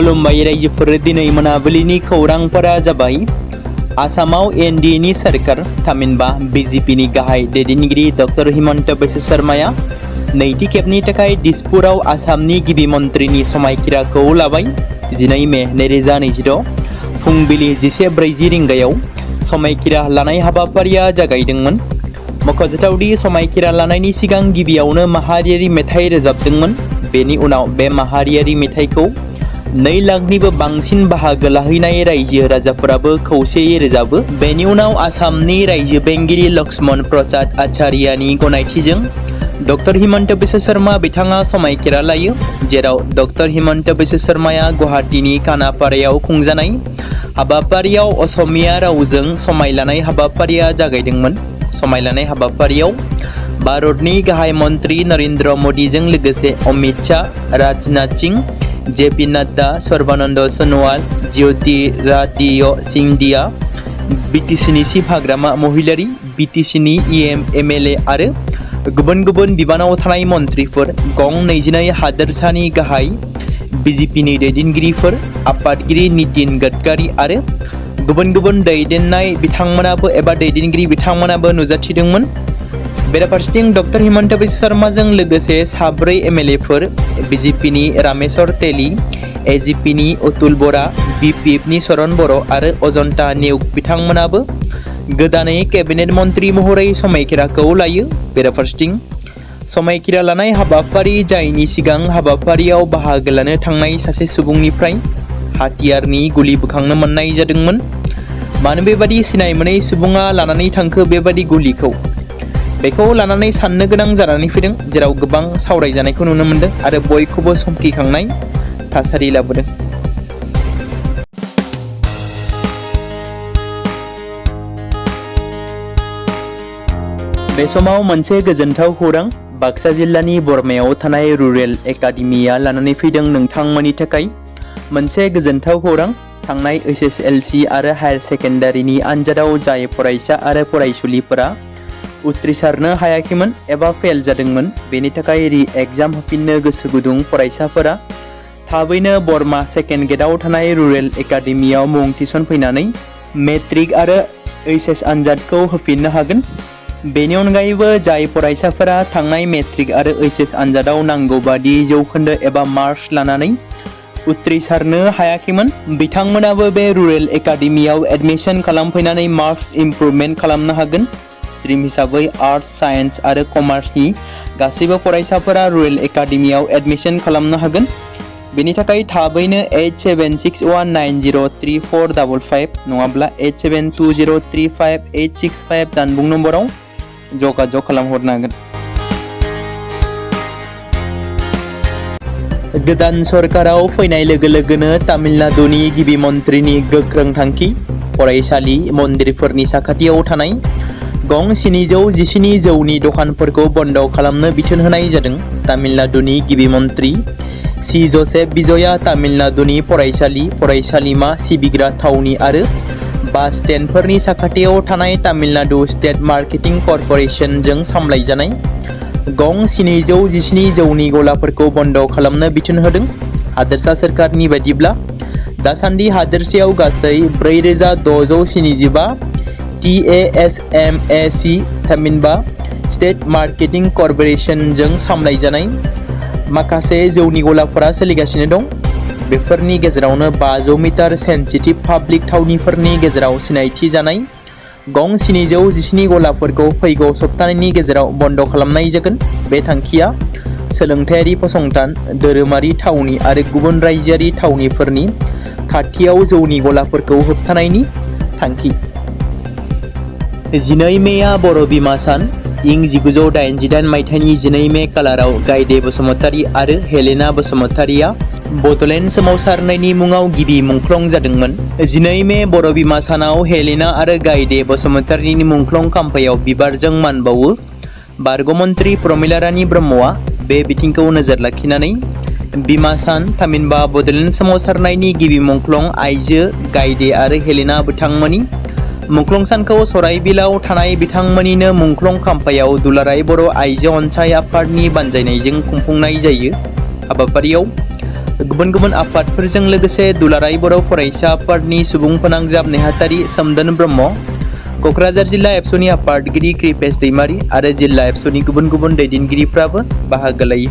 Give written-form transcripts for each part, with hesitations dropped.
खुलुमबाय रायजोफोर, दिनै मोनाबिलिनि खौरांफोरा जाबाय आसामाव एनडिएनि सरकार थामहिनबा बिजेपिनि गाहाय दैदेनगिरि डक्टर हिमन्त बिश्व शर्माया नैथि खेबनि थाखाय दिसपुराव आसामनि गिबि मन्थ्रिनि समायखिराखौ लाबाय। 12 मे 2026 फुंबिलि 11:40 रिंगायाव समायखिरा लानाय हाबाफारिया जागायदोंमोन। मख'जाथावदि समायखिरा लानायनि सिगां गिबियावनो माहारियारि मेथाइ रोजाबदोंमोन। बेनि उनाव बे माहारियारि मेथाइखौ 2 लाखनिबो बांसिन बाहागो लाहैनाय रायजो राजाफोराबो खौसेयै रोजाबो। बेनि उनाव आसामनि रायजो बेंगिरि लक्ष्मण प्रसाद आचार्यनि गनायथिजों डक्टर हिमन्त बिश्व शर्मा बिथाङा समायखिरा लायो, जेराव डक्टर हिमन्त बिश्व शर्माया गुवाहाटीनि खानापारायाव खुंजानाय हाबाफारियाव असमिया रावजों समायलानाय हाबाफारिया जागायदोंमोन। समायलानाय हाबाफारियाव भारतनि गाहाय मन्थ्रि नरेन्द्र मोदीजों लोगोसे अमित शाह, राजनाथ सिंह, जेपी नड्डा, सर्बानन्द सोनोवाल, ज्योतिरादित्य सिंधिया, बिटिसिनि चिफ हाग्रामा महिलारी, बिटिसिनि एमएलए आरो गुबुन गुबुन बिबानाव थानाय मन्थ्रिफोर, गं 22 हादोरसानि गाहाय बिजेपिनि दैदेनगिरिफोर, आफादगिरि नितिन गडकरी आरो गुबुन गुबुन दैदेनगिरि बिथांमोनाबो नुजाथिदोंमोन। बेराफारसेथिं डक्टर हिमन्त बिश्व शर्माजों लोगोसे 4 एमएलएफोर, बिजेपिनि रामेश्वर तेली, एजिपिनि अतुल बरा, बिपिएफनि शरण बर' आरो अजन्ता नेउग बिथांमोनाबो गोदानै केबिनेट मन्थ्रि महरै समायखिराखौ लायो। बेराफारसेथिं समायखिरा लानाय हाबाफारि जायैनि सिगां हाबाफारियाव बाहागो लानो थांनाय सासे सुबुंनिफ्राय हाथियारनि गुलि बोखांनो मोननाय जादोंमोन। मानो बेबादि सिनाय मोनै सुबुङा लानानै थांखो बेबादि गुलिखौ? बेखौ लानानै साननो गोनां जानानै फैदों, जेराव गोबां सावरायजानायखौ नुनो मोनदों आरो बयखौबो समखिखांनाय थासारि लाबोदों। बे समाव मोनसे गोजोनथाव खौरां बाक्सा जिल्लानि बरमायाव थानाय रुरेल एकाडेमिया लानानै फैदों नोंथांमोननि थाखाय मोनसे गोजोनथाव खौरां। थांनाय एसएसएलसी आरो हायार सेकेन्डारिनि आनजादाव जाय फरायसा आरो फरायसुलिफोरा उथ्रिसारनो हायाखैमोन एबा फेल जादोंमोन, बेनि थाखाय रि एग्जाम होफिननो गोसो गुदुं फरायसाफोरा थाबैनो बरमा सेकेन्ड गेटआव थानाय रुरेल एकाडेमियाव मुं थिसनफैनानै मेट्रिक आरो एचएस आनजादखौ होफिननो हागोन। बेनि अनगायैबो जाय फरायसाफोरा थांनाय मेट्रिक आरो एचएस आनजादाव नांगौ बादि जौखोन्दो एबा मार्क्स लानानै उथ्रिसारनो हायाखैमोन, बिथांमोनाबो बे रुरेल एकाडेमियाव एडमिशन खालामफैनानै मार्क्स इमप्रुभमेन्ट खालामनो हागोन। स्ट्रिम हिसाबै आर्ट्स, साइन्स आरो कमार्सनि गासैबो फरायसाफोरा रुरेल एकाडेमियाव एडमिशन खालामनो हागोन। बेनि थाखाय थाबैनो 8761903455 नङाब्ला 87203585 जानबुं नम्बराव जगाजग खालामहरनो हागोन। गोदान सरकाराव फैनाय लोगो लोगोनो तामिलनाडुनि गिबि मन्थ्रिनि गोख्रों थांखि फरायसालि मन्दिरफोरनि साखाथियाव थानाय गं 717 जौनि दखानफोरखौ बन्द खालामनो बिथोन होनाय जादों। तामिलनाडुनि गिबि मन्थ्रि सि जसेफ बिजयआ तामिलनाडुनि फरायसालि, फरायसालिमा, सिबिग्रा थावनि आरो बास स्टेन्डफोरनि साखाथियाव थानाय तामिलनाडु स्टेट मार्केटिं कर्प'रेसनजों सामलायजानाय गं 717 जौनि गलाफोरखौ बन्द खालामनो बिथोन होदों। हादोरसा सोरखारनि बायदिब्ला दासान्दि हादोरसायाव गासै 4675 TASMAC थामहिनबा स्टेट मार्केटिं कर्प'रेसनजों सामलायजानाय माखासे जौनि गलाफोरा सोलिगासिनो दं। बेफोरनि गेजेरावनो 500 मिटार सेन्सिटिभ पाब्लिक थावनिफोरनि गेजेराव सिनायथि जानाय गं 717 गलाफोरखौ फैगौ सप्ताहनि गेजेराव बन्द खालामनाय जागोन। बे थांखिया सोलोंथायारि फसंथान, धोरोमारि थावनि आरो गुबुन रायजोआरि थावनिफोरनि खाथियाव जौनि गलाफोरखौ होबथानायनि थांखि। 12 मेआ बर' बिमा सान। इं 1988 मायथाइनि 12 मे खालाराव गायदे बसुमतारी आरो हेलेना बसुमतारीया बड'लेण्ड सोमावसारनायनि मुङाव गिबि मुंख्लं जादोंमोन। 12 मे बर' बिमा सानाव हेलेना आरो गायदे बसुमतारीनि मुंख्लं खाम्फायाव बिबारजों मान बावो। बारग' मन्थ्रि प्रमिला रानी ब्रह्मआ बे बिथिंखौ नोजोर लाखिनानै बिमा सान थामहिनबा बड'लेण्ड सोमावसारनायनि गिबि मुंख्लं आइजो गायदे आरो हेलेना बिथांमोननि मुंख्लं सानखौ सराइबिलाव थानाय बिथांमोननिनो मुंख्लं खाम्फायाव दुलाराय बर' आइजो अनसाय आफादनि बानजायनायजों खुंफुंनाय जायो। हाबाफारियाव गुबुन गुबुन आफादफोरजों लोगोसे दुलाराय बर' फरायसा आफादनि सुबुं फोनांजाब नेहाथारि सोमदोन ब्रह्म, क'क्राझार जिल्ला एबसुनि आफादगिरि कृपेश दैमारी आरो जिल्ला एबसुनि गुबुन गुबुन दैदेनगिरिफ्राबो बाहागो लायो।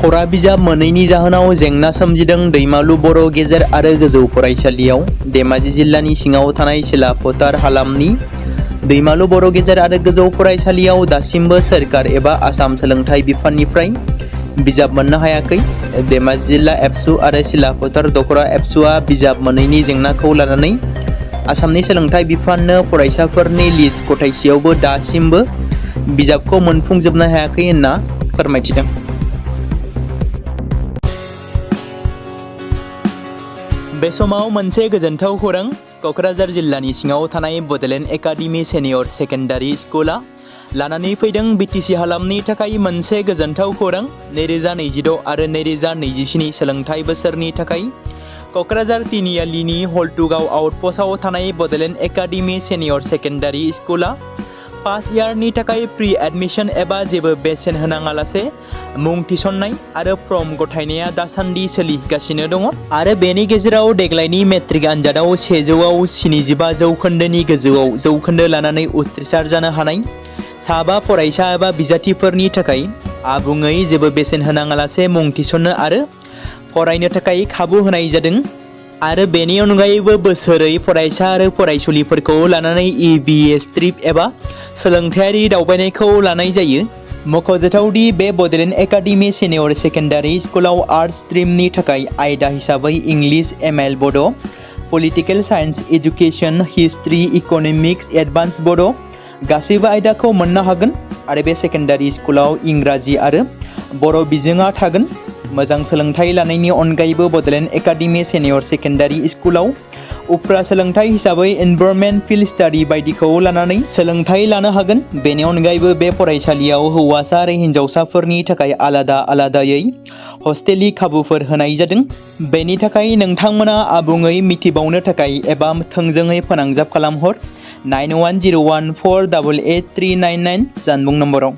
खौरां बिजाब मोनैनि जाहोनाव जेंना सोमजिदों दैमालु बर' गेजेर आरो गोजौ फरायसालियाव। धेमाजि जिल्लानि सिङाव थानाय सिला फोथार हालामनि दैमालु बर' गेजेर आरो गोजौ फरायसालियाव दासिमबो सोरखार एबा आसाम सोलोंथाइ बिफाननिफ्राय बिजाब मोननो हायाखै। धेमाजि जिल्ला एबसु आरो सिला फोथार दखरा एबसुआ बिजाब मोनैनि जेंनाखौ लानानै आसामनि सोलोंथाइ बिफाननो फरायसाफोरनि लिस्ट गथायसेयावबो दासिमबो बिजाबखौ मोनफुंजोबनो हायाखै होनना फोरमायथिदों। बे समाव मोनसे गोजोनथाव खौरां। क'क्राझार जिल्लानि सिङाव थानाय बड'लेण्ड एकाडेमि सेनियर सेकेन्डारि स्कुला लानानै फैदों बिटिसि हालामनि थाखाय मोनसे गोजोनथाव खौरां। 2026 आरो 2027 सोलोंथाइ बोसोरनि थाखाय क'क्राझार तिनिआलिनि हल्टुगाव आउटपस्टआव थानाय बड'लेण्ड एकाडेमि सेनियर सेकेन्डारि स्कुला फार्स्ट इयारनि थाखाय प्रि एडमिशन एबा जेबो बेसेन होनाङालासे मुं थिसननाय आरो फर्म गथायनाया दासान्दि सोलिगासिनो दङ आरो बेनि गेजेराव देग्लायनि मेट्रिक आनजादाव 100आव 75 जौखोन्दोनि गोजौआव जौखोन्दो लानानै उथ्रिसार जानो हानाय साबा फरायसा एबा बिजाथिफोरनि थाखाय आबुङै जेबो बेसेन होनाङालासे मुं थिसननो आरो फरायनो थाखाय खाबु होनाय जादों आरो बेनि अनगायैबो बोसोरै फरायसा आरो फरायसुलिफोरखौ लानानै EBS ट्रिप एबा सोलोंथायारि दावबायनायखौ लानाय जायो। मख'जाथावदि बे बड'लेण्ड एकाडेमि सेनियर सेकेन्डारि स्कुलाव आर्ट्स स्ट्रिमनि थाखाय आयदा हिसाबै इंलिश, ML बड', political science, education, history, economics, advance बड' गासैबो आयदाखौ मोननो हागोन आरो बे सेकेन्डारि स्कुलाव इंराजि आरो बर' बिजोङा थागोन। मोजां सोलोंथाइ लानायनि अनगायैबो बड'लेण्ड एकाडेमि सेनियर सेकेन्डारि स्कुलाव उफ्रा सोलोंथाइ हिसाबै एनभायरनमेन्ट, फिल्ड स्टाडि बायदिखौ लानानै सोलोंथाइ लानो हागोन। बेनि अनगायैबो बे फरायसालियाव हौवासा आरो हिन्जावसाफोरनि थाखाय आलादा आलादायै हस्टेलनि खाबुफोर होनाय जादों। बेनि थाखाय नोंथांमोना आबुङै मिथिबावनो थाखाय एबा थोंजोङै फोनांजाब खालामहर 9101488399 जानबुं नम्बराव।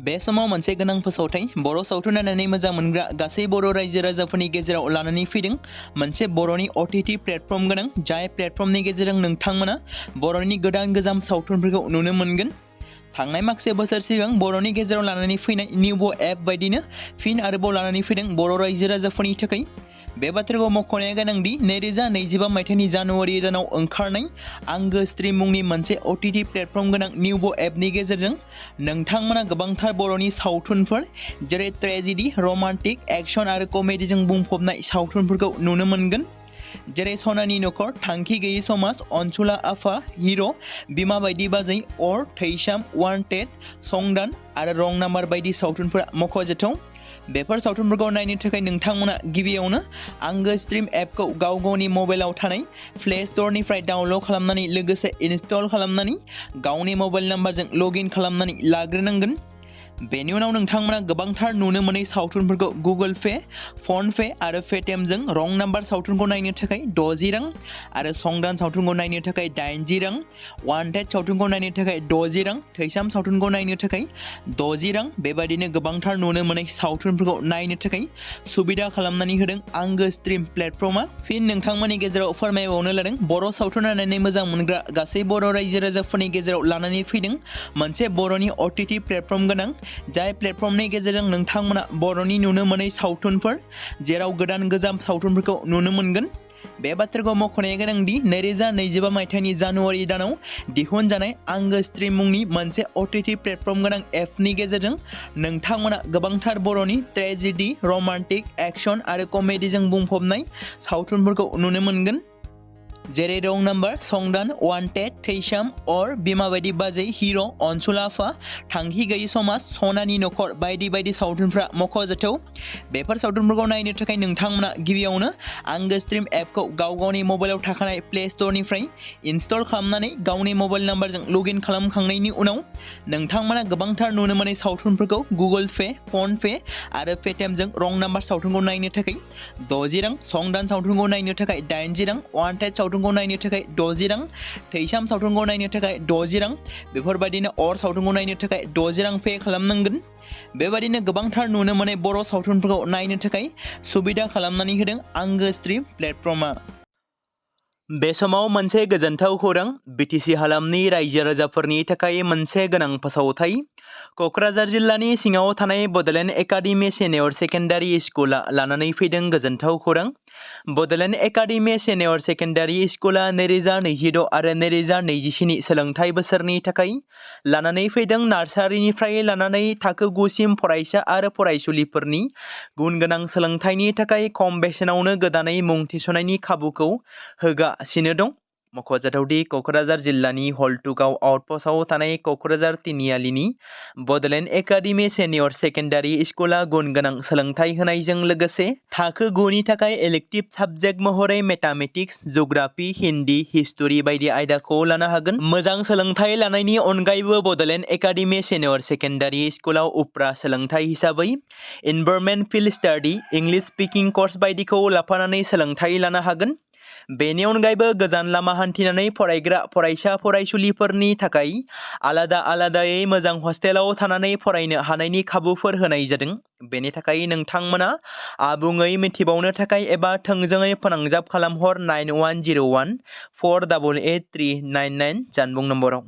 बे समाव मोनसे गोनां फोसावथाय बर' सावथुन नायनानै मोजां मोनग्रा गासै बर' रायजो राजाफोरनि गेजेराव लानानै फैदों मोनसे बर'नि OTT प्लेटफर्म गोनां, जाय प्लेटफर्मनि गेजेरजों नोंथांमोना बर'नि गोदान गोजाम सावथुनफोरखौ नुनो मोनगोन। थांनाय माखासे बोसोर सिगां बर'नि गेजेराव लानानै फैनाय निउबो एप बायदिनो फिन आरोबाव लानानै फैदों बर' रायजो राजाफोरनि थाखाय। बे बाथ्राखौ मख'नाया गोनांदि 2025 मायथाइनि जानुवारि दानाव ओंखारनाय आंगो स्ट्रिम मुंनि मोनसे OTT प्लेटफर्म गोनां निउबो एपनि गेजेरजों नोंथांमोना गोबांथार बर'नि सावथुनफोर जेरै ट्रेजेडि, रमान्टिक, एक्शन आरो कमेडिजों बुंफबनाय सावथुनफोरखौ नुनो मोनगोन। जेरै सनानि नखर, थांखि गैयै समाज, अनसुला आफा, हिर', बिमा बायदि बाजै, अर, थैसाम, वान्टेड, संदान आरो रं नाम्बार बायदि सावथुनफोरा मख'जाथाव। बेफोर सावथुनफोरखौ नायनो थाखाय नोंथांमोना गिबियावनो आंगो स्ट्रिम एपखौ गाव गावनि मबाइलाव थानाय प्ले स्ट'रनिफ्राय डाउनल'ड खालामनानै लोगोसे इनस्टल खालामनानै गावनि मबाइल नाम्बारजों लगइन खालामनानै लाग्रोनांगोन। बेनि उनाव नोंथांमोना गोबांथार नुनो मोनै सावथुनफोरखौ गुगोल पे, फन पे आरो पेटिएमजों रं नाम्बार सावथुनखौ नायनो थाखाय 60 रां आरो संदान सावथुनखौ नायनो थाखाय 80 रां, वान्टेड सावथुनखौ नायनो थाखाय 60 रां, थैसाम सावथुनखौ नायनो थाखाय 60 रां बेबायदिनो गोबांथार नुनो मोनै सावथुनफोरखौ नायनो थाखाय सुबिदा खालामनानै होदों आंगो स्ट्रिम प्लेटफर्मा। फिन नोंथांमोननि गेजेराव फोरमायबावनो लादों बर' सावथुन नायनानै मोजां मोनग्रा गासै बर' रायजो राजाफोरनि गेजेराव लानानै फैदों मोनसे बर'नि OTT प्लेटफर्म गोनां, जाय प्लेटफर्मनि गेजेरजों नोंथांमोना बर'नि नुनो मोनै सावथुनफोर जेराव गोदान गोजाम सावथुनफोरखौ नुनो मोनगोन। बे बाथ्राखौ मख'नाया गोनांदि 2025 मायथाइनि जानुवारि दानाव दिहुनजानाय आंगो स्ट्रिम मुंनि मोनसे OTT प्लेटफर्म गोनां एपनि गेजेरजों नोंथांमोना गोबांथार बर'नि ट्रेजेडि, रमान्टिक, एक्शन आरो कमेडिजों बुंफबनाय सावथुनफोरखौ नुनो मोनगोन। जेरै रं नाम्बार, संदान, वान्टेड, थैसाम, अर, बिमा बायदि बाजै, हिर', अनसुला आफा, थांखि गैयै समाज, सनानि नखर बायदि बायदि सावथुनफ्रा मख'जाथाव। बेफोर सावथुनफोरखौ नायनो थाखाय नोंथांमोना गिबियावनो आंगो स्ट्रिम एपखौ गाव गावनि मबाइलाव थाखानाय प्ले स्ट'रनिफ्राय इनस्टल खालामनानै गावनि मबाइल नाम्बारजों लगइन खालामखांनायनि उनाव नोंथांमोना गोबांथार नुनो मोनै सावथुनफोरखौ गुगोल पे, फन पे आरो पेटिएमजों रं नाम्बार सावथुनखौ नायनो थाखाय 60 रां, संदान सावथुनखौ नायनो थाखाय 80 रां, वान्टेड सावथुनखौ सावथुनखौ नायनो थाखाय 60 रां, थैसाम सावथुनखौ नायनो थाखाय 60 रां, बेफोरबायदिनो अर सावथुनखौ नायनो थाखाय 60 रां पे खालामनांगोन। बेबायदिनो गोबांथार नुनो मोननाय बर' सावथुनफोरखौ नायनो थाखाय सुबिदा खालामनानै होदों आंगो स्ट्रिम प्लेटफर्मआ। बे समाव मोनसे गोजोनथाव खौरां, बिटिसि हालामनि रायजो राजाफोरनि थाखाय मोनसे गोनां फोसावथाय। क'क्राझार जिल्लानि सिङाव थानाय बड'लेण्ड एकाडेमि सिनियर सेकेन्डारि स्कुला लानानै फैदों गोजोनथाव खौरां। बड'लेण्ड एकाडेमि सिनियर सेकेन्डारि स्कुला 2026 आरो 2027 सोलोंथाइ बोसोरनि थाखाय लानानै फैदों नार्सारिनिफ्राय लानानै थाखो 9 सिम फरायसा आरो फरायसुलिफोरनि गुन गोनां सोलोंथाइनि थाखाय खम बेसेनावनो गोदानै मुं थिसननायनि खाबुखौ होगासिनो दं। मख'जाथावदि क'क्राझार जिल्लानि हल्टुगाव आउटपस्टआव थानाय क'क्राझार तिनिआलिनि बड'लेण्ड एकाडेमि सिनियर सेकेन्डारि स्कुला गुन गोनां सोलोंथाइ होनायजों लोगोसे थाखो 9 नि थाखाय इलेक्टिभ साबजेक्ट महरै मेथामेटिक्स, जिअ'ग्राफि, हिन्दी, हिस्टरि बायदि आयदाखौ लानो हागोन। मोजां सोलोंथाइ लानायनि अनगायैबो बड'लेण्ड एकाडेमि सिनियर सेकेन्डारि स्कुलाव उफ्रा सोलोंथाइ हिसाबै environment field study, English speaking course बायदिखौ लाफानानै सोलोंथाइ लानो हागोन। बेनि अनगायैबो गोजान लामा हान्थिनानै फरायग्रा फरायसा फरायसुलिफोरनि थाखाय आलादायै मोजां हस्टेलाव थानानै फरायनो हानायनि खाबुफोर होनाय जादों। बेनि थाखाय नोंथांमोना आबुङै मिथिबावनो थाखाय एबा थोंजोङै फोनांजाब खालामहर 9101 488 399 जानबुं नम्बराव।